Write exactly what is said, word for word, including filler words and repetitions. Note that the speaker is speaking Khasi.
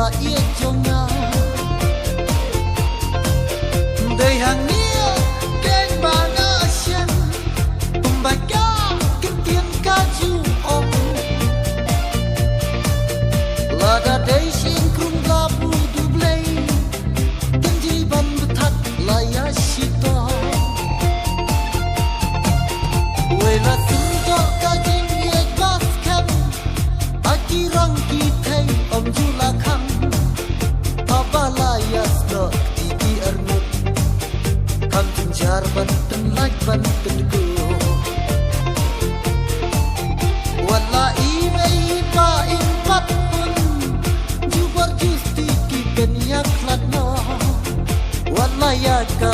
Ïa jong nga dei hangne keiñ ba nga shem, kumba ka ktien ka ju ong. Lada dei shin krung la bu du Blei, kynji ban bthat la ïa shito. Wei la sum jong ka jingïeit ba skhem, a ki rang ki thei ym ju la khang. Haba la ïa snoh kti ki arngut, kham jynjar ban pynlait ban pynduh. Wat la i mei i pa im pat pun, jubor justi ki pynïakhlad noh. Wat la ïa ka